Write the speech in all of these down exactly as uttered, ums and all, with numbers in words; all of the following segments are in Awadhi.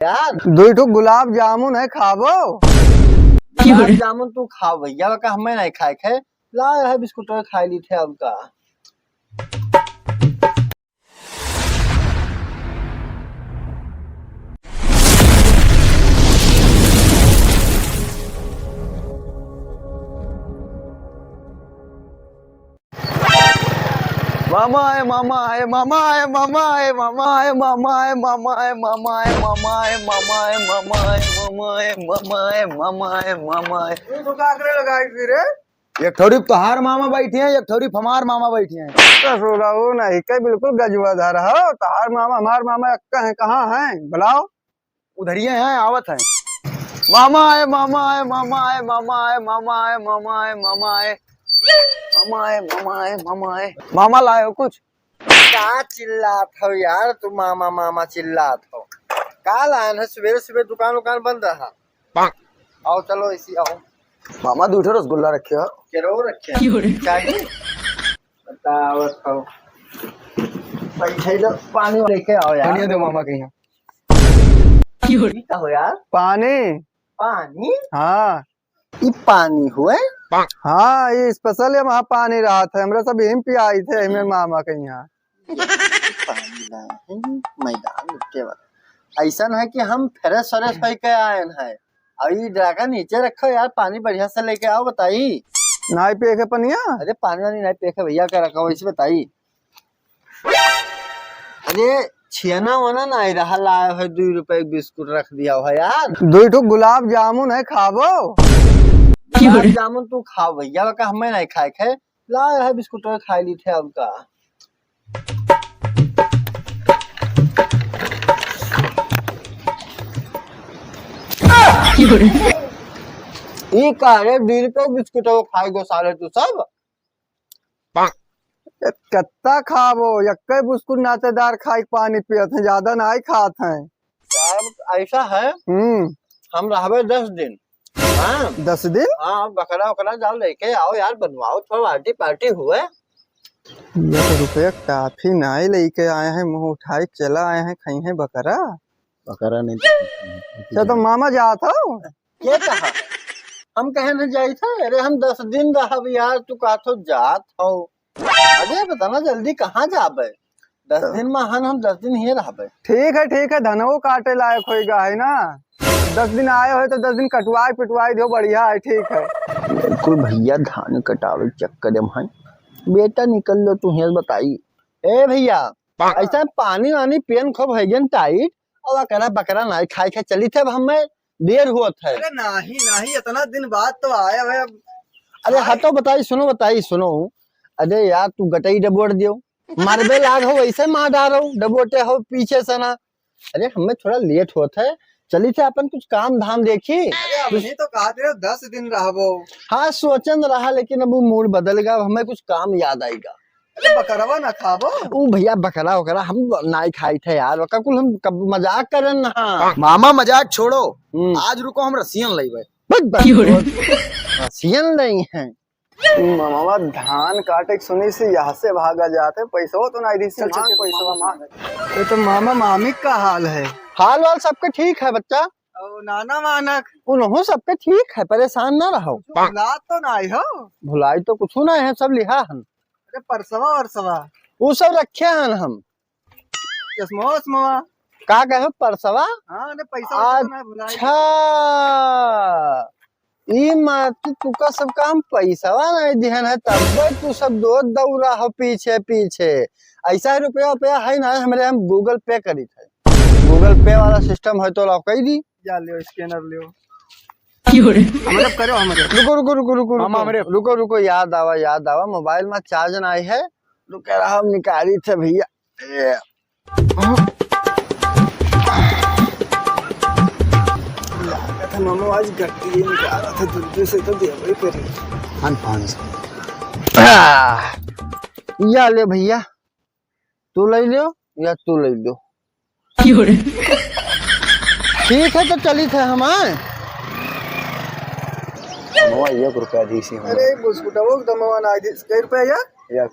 यार। दुई ठो गुलाब जामुन है, खाबो? गुलाब जामुन तू खाओ भैया, का हमें नहीं खाए खे। ला, यह बिस्कुट खाई ली थे अब का। मामा आए, मामा आए, मामा आए, मामा आए, मामा आए, मामा आए, मामा आए, मामा आए, मामा आए, मामा आए, मामा आए, मामा आए, मामा आए, मामा आए। तू तो काकरे लगाई फिर, हैं? एक ठौरी तोहार मामा बैठी हैं, एक ठौरी हमार मामा बैठी हैं। ससुरा वो नहीं, कई बिल्कुल गजुआ धर हो। तोहार मामा, हमार मामा एक हैं, कहाँ हैं? बुलाओ। उधरिये हैं, आवत हैं। मामा आए, मामा आए, मामा आए, मामा आए, मामा आए, मामा आए, मामा आए। मामा आए, मामा आए, मामा आए। मामा लाए हो कुछ? का चिल्लात हो यार तू, मामा, मामा चिल्लात हो? का लायन है? सुबेरे सुबेरे दुकान उकान बंद रहा। आओ, चलो, इसी आओ। मामा, दू ठो रसगुल्ला रखे हो। केरो रखे हैं। क्यों रे? चाहिए? बतावत हो। बैठे तो पानी लेके आओ यार। पानी दो मामा के यहाँ। क्यों रे? ई का हो यार? पानी। पानी? हाँ। ई पानी हुए? हाँ, ई special है, वहाँ पानी रहत है, हमरा सब यहीं पियाई थे, हमें मामा के यहाँ। पानी लाए हैं, मैदान लुटे वाला। ऐसन है कि हम fresh व्रेश होके आयन है, और ई ड्राका नीचे रखो यार, पानी बढ़िया से लेके आओ, बताई। नाई पिए के पनिया? अरे पानी वानी नाई पिए के भैया, का रखा वैसे बताई। अरे छियाना वाना नाई रहा, लाए है दुई रुपए के बिस्कुट रख दिया है यार। दुई ठो गुलाब जामुन है, खाबो? गुलाब जामुन तू खाओ भैया, का हमें नहीं खाए खे। लाए है बिस्कुट खाई ली थे अब का। ई का रे, बीस रुपए बिस्कुट वो खाए गो साले तू सब। कित्ता खाबो, यक्के बिस्कुट नातेदार खाई के पानी पियत हैं, ज्यादा नाई खात हैं। साहब, ऐसा है, हम्म। हम रहबे दस दिन। हाँ। दस दिन? हाँ, बकरा वकरा जाओ लेके आओ यार, बनवाओ, थोड़ा party party हुए। ये तो रुपया काफी नाई लेके आए हैं, मुंह उठाई के चला आए हैं, खाई हैं बकरा। बकरा नहीं तो अच्छा, तो मामा जात हो? के कहा? हम कहे न जाई थे? अरे हम दस दिन रहब यार, तू कहा तो जात हो। अरे बता ना जल्दी कहाँ जाबे? दस दिन में हन, हम दस दिन ही रहबे। ठीक है, ठीक है, धनवो काटे लायक होइगा है ना। दस दिन आए हो तो दस दिन कटवाई पिटवाई दियो, बढ़िया है, ठीक है। बिल्कुल भैया, धान कटावे के चक्कर में है। बेटा निकल लो तू, हेल बताई। ए भैया, ऐसा पानी वानी पियन खूब है गन tight, और बकरा बकरा नाई खाए के चली थे, अब हमें देर होत है। अरे नाही, नाही, इतना दिन बाद तो आया है अब। अरे हाँ तो बताई, सुनो, बताई, सुनो। अरे यार, तू गटई डबोट दियो, मरबे लाग हो, वैसे मार डारो, डबोटे हो पीछे से ना। अरे, हमें थोड़ा late होत है, चली थे अपन कुछ काम धाम देखी। अरे, हमनी तो कहत रहे दस दिन रहबो। हाँ, सोचन रहा, लेकिन अब वो mood बदल गया, अब हमें कुछ काम याद आएगा। अरे बकरवा ना खाबो? ऊ भैया बकरा वकरा हम नाई खाई थे यार, वका कुल हम कब मजाक करन ना। मामा मजाक छोड़ो, हम्म। आज रुको हम रसियन लइबे। बस, बस, क्यों रे? रसियन नहीं है। मामा धान काटे के सुनी से यहाँ से भागा जाते, पैसवा तो नाई दी से चल, चल, मांग चल, पैसवा मांग। मांग। ये तो मामा मामी का हाल है। हाल वाल सबके ठीक है बच्चा। ओ नाना मानक। उनहु सबके ठीक है, परेशान ना रहो। भुलात तो नाई हो? भुलाई तो कुछ ना है, सब लिहा हन। अरे परसवा वरसवा? उ सब रखे हन हम। चश्मवा वश्मवा? का कहे परसवा? हाँ, अरे पैसा वैसा तो ना भुलाई। अच्छा, ई माटी तुका सब काम पैसवा नहीं दिहन है, तब तू सब दो दौड़ा हो पीछे पीछे। ऐसा रुपया रुपया है ना, हमरे हम Google Pay करी थे। Google Pay वाला system है तो लाओ कही दी। जा लियो, scanner लियो। क्यों रे? हमरे करो, हमरे। रुको, रुको, रुको, रुको, मामा, रुको। हमरे। रुको, रुको, याद आवा, याद आवा, mobile में charge ना आई है। रुके रहा, हम निकाली थे भैया। ए। लागत है मामा आज गट्टी निकाला था, दूर से तो देवे करी। पाँच, पाँच सौ। आ, या ले भैया। तू लइ लो या तू लइ लो। क्यों रे? ठीक है, तो चली थे हम, आए। मवा एक रुपया दी सी हम। अरे, बिस्कुटवा के दमवा ना दी, कै रुपया या? एक।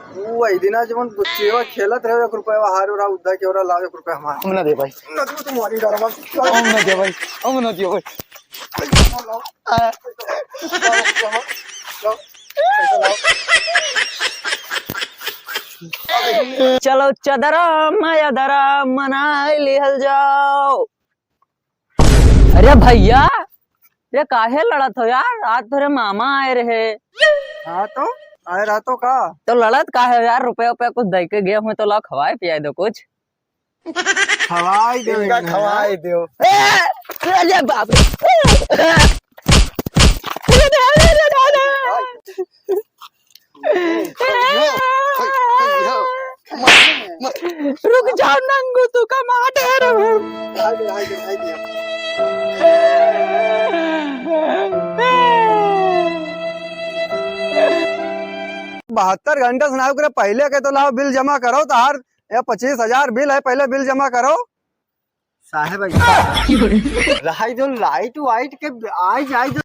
ऊ वही दिना जवन गुच्चीवा खेलत रहे, एक रुपया हार रहा, उद्धा के ओरा लाओ, एक रुपया हमार। हम ना दे भाई। ना दे, तुम्हारी डरवा। हम ना दे भाई, हम ना दे भाई। चलो चदरा मयदरा मनाई लिहल जाओ। अरे भैया, ये काहे लड़त हो यार? आज तोरे मामा आए रहे। हाँ तो, आए रहा तो का? तो लड़त काहे हो यार? रुपया उपया कुछ दे के गए हुए तो ला खवाए पियाए दो कुछ। खवाई दो इनका, इन्हें। खवाई दो। ए, अरे बाप रे। रुक जाओ नंगू, तू कमा दे रहे हो। बहत्तर घंटा सुनाओ करे, पहले के तो लाओ बिल जमा करो, तो हर ये पच्चीस हजार बिल है, पहले बिल जमा करो। साहेब, ऐसा रहाई दो, लाइट वाइट के आई जाई दो।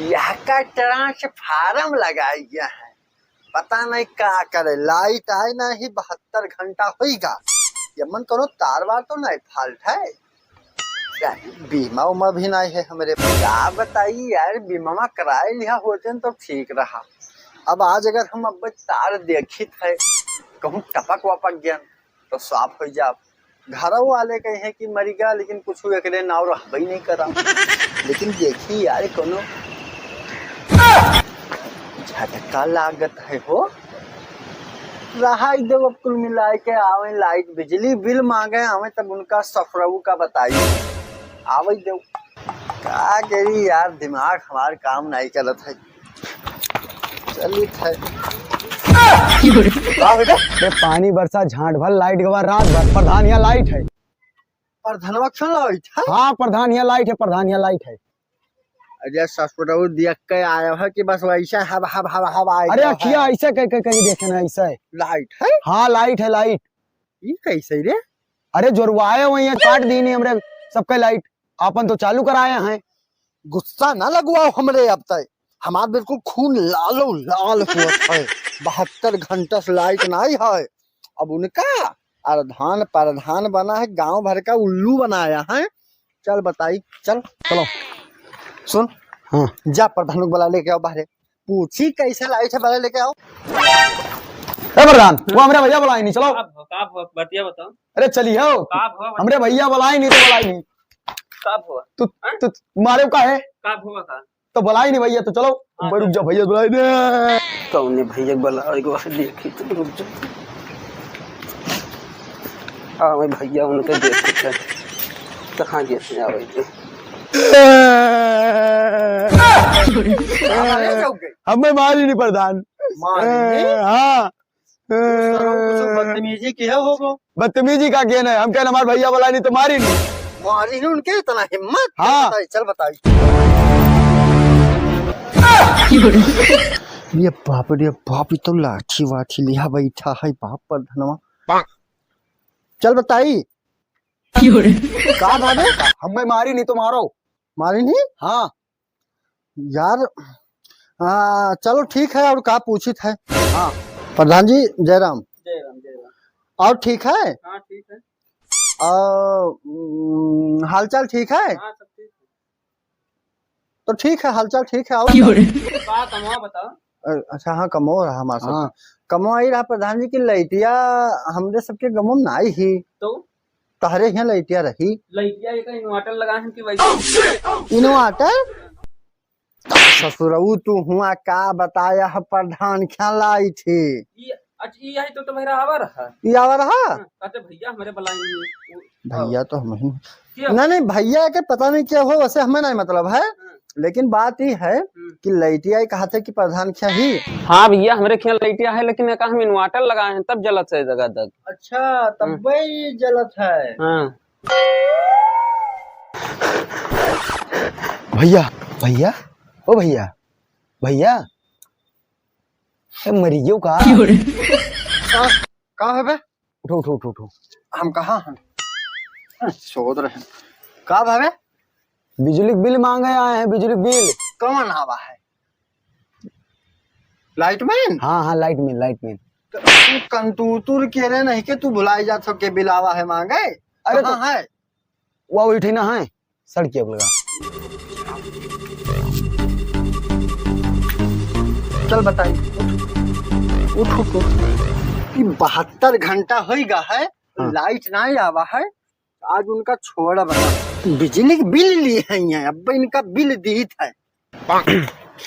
यह का ट्रांसफार्म लगाई गया है, पता नहीं का करे, लाइट आए ना ही बहत्तर घंटा होइगा, ये मन करो तार वार तो नहीं फॉल्ट है। यार, बीमा उमा भी नहीं है हमरे पास। का बताई यार, बीमा कराए लिहा होते न तो ठीक रहा। अब आज अगर हम अब तार देखित है, कहूँ टपक वपक गया तो साफ हो जाब। घरों वाले कहे हैं कि मरी गया, लेकिन कुछ एकरे नाव रहबे नहीं करा। लेकिन देखी यार, कोनो झटका लागत है हो। रहाई देव, अब कुल मिलाए के आवे लाइट बिजली बिल मांगे आवे, तब उनका सफरऊ का बताई। आवे देव, का करी यार, दिमाग हमार काम नहीं करत है। चली थे। का बेटा? अरे पानी बरसा झांट भर लाइट गवा रात भर, प्रधान यहाँ लाइट है। प्रधानवा क्यों लाइट है? हाँ प्रधान यहाँ लाइट है, प्रधान यहाँ लाइट है। अरे ससुरऊ देख के आयो है कि बस वैसे हब हब हब हब आए अरे रहा अखिया है। ऐसे कह के कहीं देखे ना, ऐसे है। लाइट है? हाँ लाइट है, लाइट। ये कैसे रे? अरे जोरवाए हुए हैं, काट दी नहीं हमरे सबके लाइट, आपन तो चालू कराए हैं। गुस्सा ना लगवाओ हमरे अब तक, हमार बिल्कुल खून लालो लाल हुआ है। बहत्तर घंटा से लाइट नहीं है, अब उनका प्रधान प्रधान बना है, गांव भर का उल्लू बनाया है। चल बताई, चल। चलो। सुन, हाँ। जा प्रधान को बुला लेके आओ बाहरे, पूछी कैसे लाइट है, बुला लेके आओ। ए प्रधान, वो हमरे भैया बुलाए नहीं, चलो। का भो, का भो, बतिया बताओ। अरे चली हो, का भो, हमरे भैया बुलाए नहीं तो बुलाए नहीं। का भो? तू, हाँ? तू मारे का है? का भो का? तो बुलाई नहीं भैया, तो चलो। हाँ, रुक तो जा भैया, बुलाई दे। कौने भैया बुलाओ, एक बार देखी तो रुक जा। हाँ, मैं भैया उनके देखी थे। कहाँ गए थे, आवे थे। हमें मारी नहीं प्रधान। मारी नहीं? हाँ। कुछ बदतमीजी किया होगो। बदतमीजी का गेन है? हम कहन हमार भैया बुलाए नहीं तो मारी नहीं। मारी नहीं उनके, इतना हिम्मत? हाँ। चल बताई, चल बताई। रे बाप, रे बाप, ये तो लाठी वाठी लिहा बैठा है बाप प्रधानवा। चल बताई। का भावे? हमें मारी नहीं तो मारो। मारी नहीं? हाँ। यार, आ, चलो ठीक है, और का पूछित है? हाँ। प्रधान जी, जय राम। जय राम, जय राम। और ठीक है? हाँ, ठीक है। आ, उम, हालचाल ठीक है? हाँ, सब ठीक है। तो ठीक है, हालचाल ठीक है, और क्यों रे? का कमवा बताओ? अ, अच्छा, हाँ, कमवा रहा हमारे साथ। हाँ। कमवा ही रहा प्रधान जी की लइटिया हमरे सबके गमो में नाई ही। तो? तहरे हियाँ लइटिया रही। लइटिया एक inverter लगा है कि वैसे? Inverter? ससुरऊ तू हुआ का बताया है प्रधान ख्या लाइट है। ई, अच्छा, ई आई तो तुम्हारा आवर है। ई आवर है? हाँ, कहते भैया हमरे बुलाए नहीं। भैया तो हम ही। क्या? नहीं, नहीं, भैया के पता नहीं क्या हो, वैसे हमें नहीं मतलब है। हाँ। लेकिन बात ई है हम्म। कि लइटिया ही कहा थे कि प्रधान ख्या ही। हाँ भैया, हमरे ख्या लइटिया है, लेकिन एका हम inverter लगाए हैं, तब जलत है जगह तक। अच्छा, तब हम्म। वही जलत है। हाँ। भैया, भैया, ओ भैया, भैया, ए, मरी गयो का? का, का है बे? उठो, उठो, उठो, उठो। हम कहाँ हैं? सोच रहे हैं। का भावे? बिजली के बिल मांगे आए हैं, बिजली के बिल। कौन आवा है? लाइटमैन? हाँ, हाँ, लाइटमैन, लाइटमैन। तो तू कंतूतुर के रे नहीं के तू भुलाई जात हो के बिल आवा है मांगे? अरे कहाँ तो है? वो उठे ना है, सड़किया पर लगा। चल बताई। उठ, उठ, उठ। ई बहत्तर घंटा होई गा है, हाँ। लाइट ना आवा है। आज उनका छोड़ा बता। बिजली के बिल लिए हैं यहाँ, अब इनका बिल दीत है।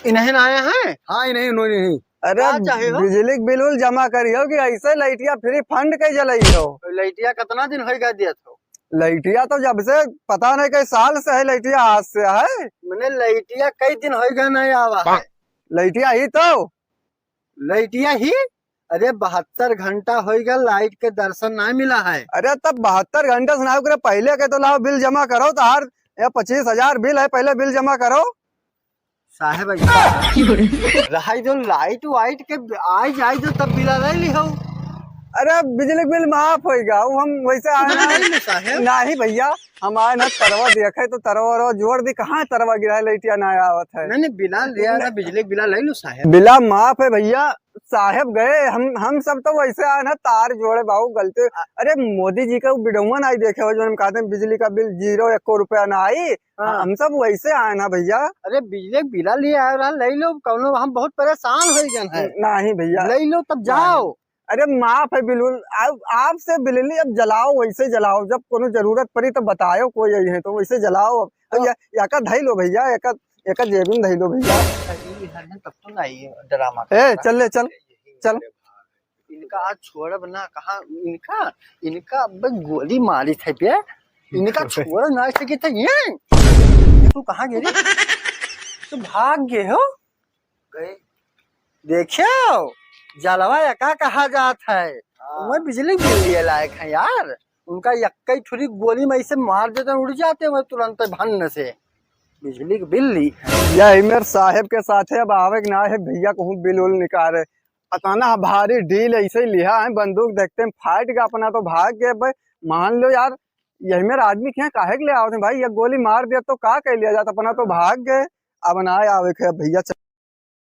इन्हें ना आया है? हाँ, इन्हें, इन्होंने नहीं। अरे, का चाहे हो? बिजली के बिल उल जमा करियो कि ऐसे लाइटिया फ्री फंड के जलाई हो? लाइटिया कितना दिन होई गा दिया तो? लाइटिया तो जब से पता नहीं कई साल से है, लाइटिया आज से है। मने लाइटिया कई दिन होई गा नहीं आवा है? लाइटिया ही तो। लाइटिया ही? अरे, बहत्तर घंटा होई गा, लाइट के दर्शन नहीं मिला है। अरे, तब बहत्तर घंटा से ना करे, पहले के तो लाओ बिल जमा करो, तो हर ये पच्चीस हजार बिल है, पहले बिल जमा करो। साहेब, ऐसा रहाई दो, लाइट वाइट के आई जाई दो, तब बिला ले ली हो। अरे, बिजली बिल माफ होई गा, वो हम वैसे आए ना। नहीं, नहीं, साहेब। नहीं भैया, हम आए ना तरवा देखे तो तरवा वरवा जोड़ दी, कहाँ तरवा गिरा है, लाइटिया ना आवत है। नहीं, नहीं, बिला लिया ना, बिजली बिला ले लो साहेब। बिला माफ है भैया, साहेब गए, हम, हम सब तो वैसे आए ना तार जोड़े बाबू, गलती। अरे, मोदी जी का वो बिडौआ ना आई देखे हो, जो हम कहते हैं बिजली का बिल जीरो, एको रुपया ना आई, हाँ। हम सब वैसे आए ना भैया। अरे बिजली के बिला लिए आए रहा, ले लो कौनो, हम बहुत परेशान हो गए हैं। नहीं भैया। ले लो तब जाओ। अरे माफ है बिल्कुल, आप, आपसे बिल ली, अब जलाओ वैसे जलाओ, जब कोनो जरूरत पड़ी तो बताओ, कोई यही है तो वैसे जलाओ। अब तो या, या का धई लो भैया, या का, या का जेब में धई लो भैया। सही है, तब तो नहीं ड्रामा ए, करता। चल ले, चल, चल। इनका आज छोड़ब ना, कहाँ इनका, इनका अब गोली मारी थे बे, इनका छोड़ ना सके थे ये। तू कहाँ गिरे? तू भाग गए हो? गए। देखियो, जलवा एका कहा जात है। हाँ। मैं बिजली बिल लिए लायक है यार। उनका यक्कई ठुरी गोली में ऐसे मार देते हैं, उड़ जाते हैं तुरंत भन्न से। बिजली के बिल ली। यही मेरे साहेब के साथे अब आवे के ना है भैया, कहूँ बिल उल निकाले। अतना भारी डील ऐसे ही लिहा है, बंदूक देखते हैं फाट के अपना तो भाग गए भाई। मान लो यार, यही मेरे आदमी के यहाँ काहे के ले आवत हैं भाई, ये गोली मार दिया तो का कह लिया जाता, अपना तो भाग गए। अब ना आवे के भैया।